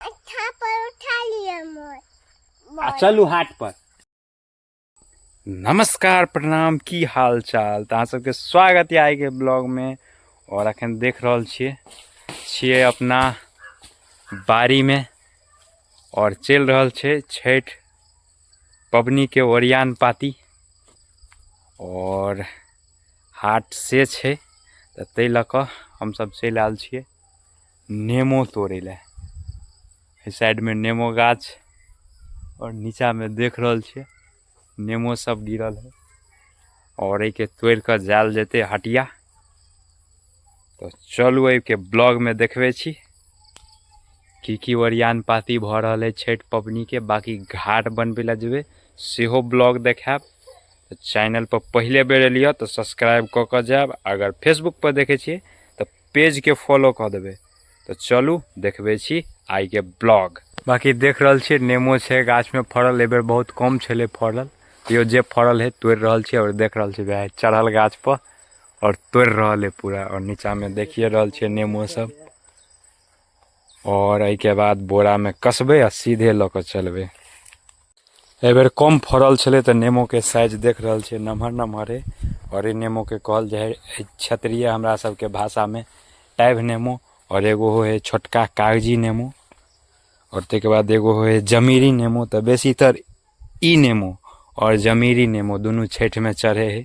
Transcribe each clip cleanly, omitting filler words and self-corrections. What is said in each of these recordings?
अच्छा पर उठा लिअ मोर। आ चलू हाट पर। नमस्कार, प्रणाम, की हाल चाल? तऽ अहाँ सबके स्वागत यऽ आइके ब्लॉगमे। आओर अखन देख रहल छियै छियै अपना बाड़ीमे आओर चलि रहल छै छठि पबनीके ओरियान पाती आओर हाट से छै, तऽ ताहि लऽ कऽ हमसब चलि आयल छियै नेमो तोड़ै लए। एहि साइडमे नेमो गाछ आओर नीचामे देख रहल छियै नेमो सब गिरल है आओर एहिके तोड़ि कऽ जायल जेतै हटिया। तऽ चलू एहिके ब्लॉगमे देखबै छी की की ओरियान पाती भऽ रहल है छठि पबनीके। बाँकी घाट बनबै लए जेबै सेहो ब्लॉग देखायब। तऽ चैनल पर पहिले बेर एलियै तऽ सब्सक्राइब कऽ कऽ जायब, अगर फेसबुक पर देखै छियै तऽ पेजके फॉलो कऽ देबै। तऽ चलू देखबै छी आइके ब्लॉग। बाँकी देख रहल छियै नेमो छै गाछमे फड़ल, एहि बेर बहुत कम छलै फड़ल, तैयो जे फड़ल है तोड़ि रहल छियै। आओर देख रहल छियै वएह चढ़ल गाछ पर आओर तोड़ि रहल है पूरा। आओर नीचाँमे देखिए रहल छियै नेमो सब। आओर एहिके बाद बोरामे कसबै आ सीधे लऽ कऽ चलबै। एहि बेर कम फड़ल छलै तऽ नेमोके साइज देख रहल छियै नमहर नमहर है। आओर ई नेमोके कहल जाइ है क्षेत्रीय हमरा सबके भाषामे टाइभ नेमो। आओर एगो होइ है छोटका कागजी नेमो आओर ताहिके बाद एगो होइ है जमीरी नेमो। तऽ बेसीतर ई नेमो आओर जमीरी नेमो दुनू छठिमे चढ़ै है।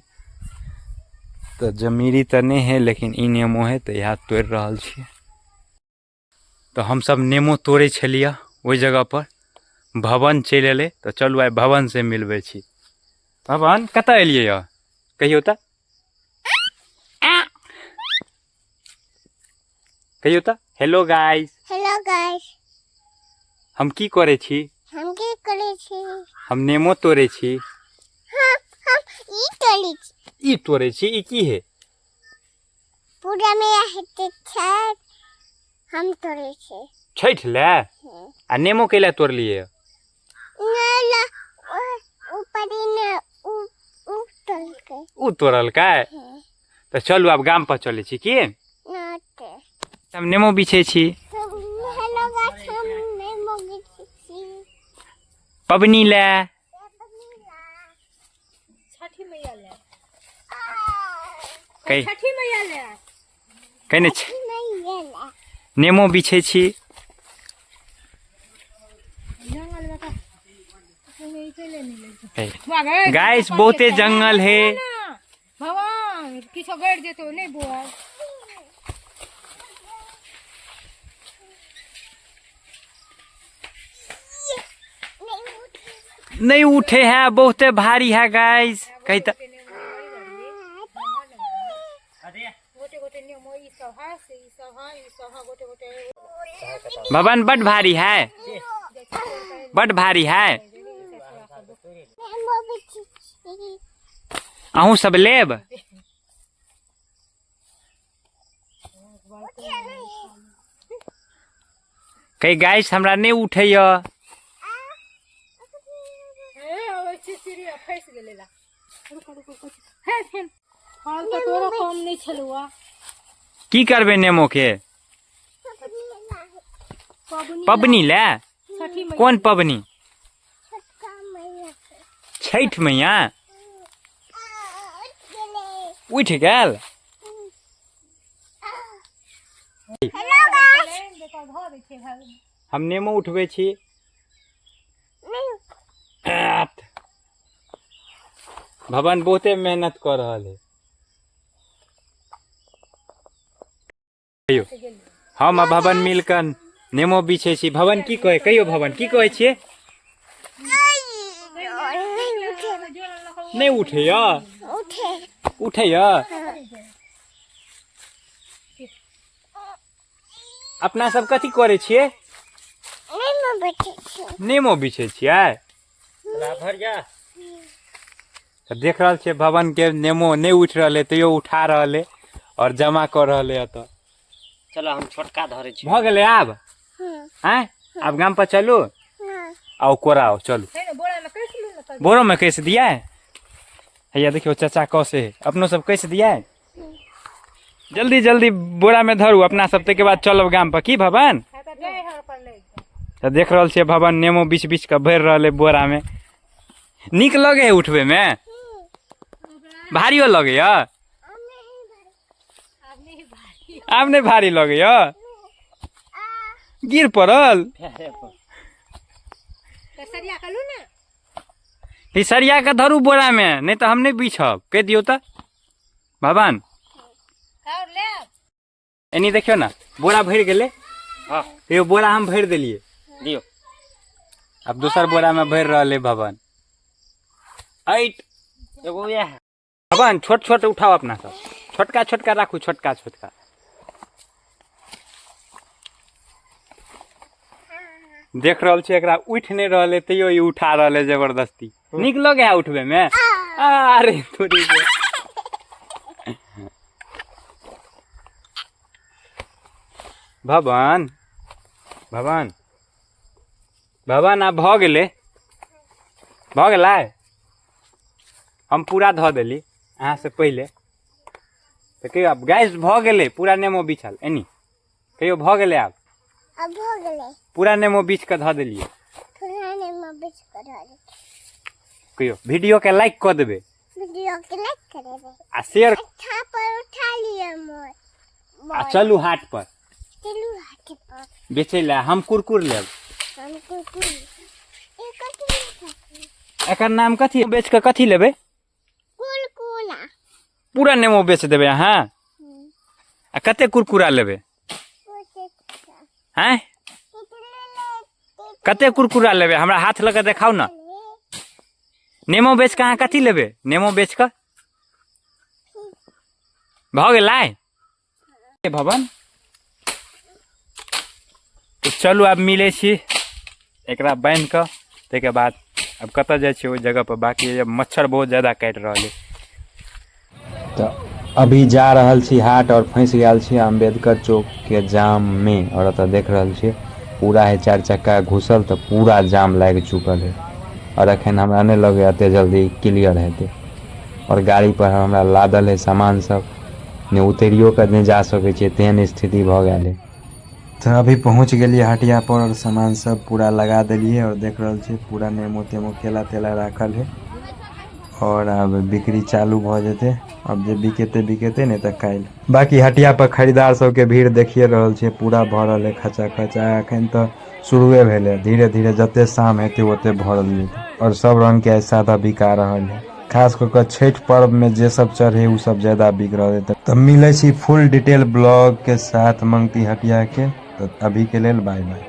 तऽ जमीरी तऽ नहि है लेकिन ई नेमो है, तऽ इएह तोड़ि रहल छियै। तऽ हमसब नेमो तोड़ै छलियै ओहि जगहपर भवन चलि एलै। तऽ चलू आइ भवनसँ मिलबै छी। भवन कतऽ एलियै यऽ कहियौ तऽ, कहियौ तऽ। Hello guys. Hello guys. हम की करै छी? हम की करै छी? हम नेमो तोड़ै छी। हम ई तोड़ै छी। ई तोड़ै छी? ई की है? पूरा में हेतै छठि, हम तोड़ै छी छठि ले। आ नेमो कैला तोड़लियै? उ तोड़लकै। तऽ चलू आब गाम पर चलै छी की हम नेमो बिछै छी पबनी ले। कहने नेमो बिछै छी। गाइस बहुते जंगल है। भगवान किछो गड़ि जेतौ नहि बौआ। नहीं उठे है, बहुते भारी है गाइस। कही त भवन बड भारी है, बड भारी है। अहूँ सब लेब? कही गाइस हमरा नहीं उठे। की करबै नेमो के? पबनी ले। कोन पबनी? छठि मैया। उठि गेल। हम नेमो उठबै छी। भवन बहुते मेहनत कऽ रहल है। कहियो हम आ भवन मिल कऽ नेमो बिछै छी। भवन की कहै? कहियो भवन की कहै छियै? नहि उठैया? उठैया। अपना सब कथी करै छियै? नेमो बिछै छियै। तऽ देख रहल छियै भवन के नेमो नहि उठि रहल है, तैयो उठा रहल है आओर जमा कऽ रहल है एतऽ। चलो हम छोटका धरै छी। भऽ गेलै आब? आँय, आब गाम पर चलू। आउ कोरा आउ चलू। बोरो में कैसे दिया है? हैया देखियो चाचा कसे है। अपनो सब कैसे दिया है? जल्दी जल्दी बोरा में धरू अपना सब, ताहिके बाद चलब गाम पर। की भवन? तऽ देख रहल छियै भवन नेमो बीछ बीछ कऽ भरि रहल है बोरामे। नीक लगे है उठबैमे? भारियो लगैया? आब नहि भारी लगैया? गिर पड़ल? ई सरिया के धरू बोरामे, नहि तऽ हम नहि बिछब। कहि दियौ तऽ भवन। एनी देखियौ ने, बोरा भरि गेलै। हाँ। एगो बोरा हम भरि देलियै। दियौ। आब दोसर बोरामे भरि रहल है भवन। ऐट एगो इएह। भवन छोट छोट उठाओ, अपना सब छोटका छोटका राखू, छोटका छोटका। देख रहल छी एकरा उठि नहि रहल है, तैयो ई उठा रहल है जबरदस्ती। नीक लगे है उठबे में? अरे थोड़ी के। भवन भवन भवन, आब भऽ गेलै, भऽ गेलै। हम पूरा धऽ देली अहाँसँ पहिले। तऽ कहियौ आब गैस भऽ गेलै पूरा नेमो बिछल। एनी कहियौ, भऽ गेलै आब? आब भऽ गेलै। पूरा नेमो बिछ कऽ धऽ देलियै। पूरा नेमो बिछ कऽ धऽ देलियै। कहियौ, वीडियोके लाइक कऽ देबै। वीडियो के लाइक कर देबै आ शेयर। अच्छा पर उठा लिअ मोर। आ चलू हाट पर। चलू हाट पर बेचै लए। हम कुरकुर लेब। हम कुरकुर। ई कथी? एकर नाम कथी? बेच कऽ कथी लेबै? कुरकुरा। पूरा नेमो बेच देबै अहाँ आ कते कुरकुरा लेबै? आँय, कते कुरकुरा लेबै? हमरा हाथ लऽ कऽ देखाउ ने। नेमो बेच कऽ अहाँ कथी लेबै? नेमो बेच कऽ भऽ गेलै भवन। तऽ चलू, आब मिलै छी एकरा बान्हि कऽ, ताहिके बाद आब कतऽ जाइ छियै ओहि जगहपर। बाँकी मच्छर बहुत ज्यादा काटि रहल अइ। तऽ अभी जा रहल छी हाट और फँसि गेल छी अम्बेडकर चौक के जाम में। और एतऽ देख रहल छियै पूरा है चारि चक्का घुसल, तऽ पूरा जाम लागि चुकल है और एखन हमरा नहि लगैए एते जल्दी क्लियर हेतै। और गाड़ी पर हमरा लादल है सामान सब, नहि उतरियो कऽ नहि जा सकै छियै, तेहन स्थिति भऽ गेल है। तऽ अभी पहुँच गेलियै हटिया पर और सामान सब पूरा लगा देलियै और देख रहल छियै पूरा नेमो तेमो केला तेला राखल है और आब बिक्री चालू भऽ जेतै। आब जे बिकेतै बिकेतै, नहि तऽ काल्हि। बाँकी हटिया पर खरीदार सबके भीड़ देखिए रहल छियै, पूरा भरल है खचाखच। आ एखन तऽ शुरुए भेलै, धीरे धीरे जते शाम हेतै ओते भरल जेतै। और सब रंग के सादा बिका रहल है, खास कऽ कऽ छठि पर्व में जे सब चढ़े उ सब ज्यादा बिक रहल है। तऽ मिलै छी फुल डिटेल ब्लॉग के साथ मंगती हटिया के। तऽ अभी के लेल बाय बाय।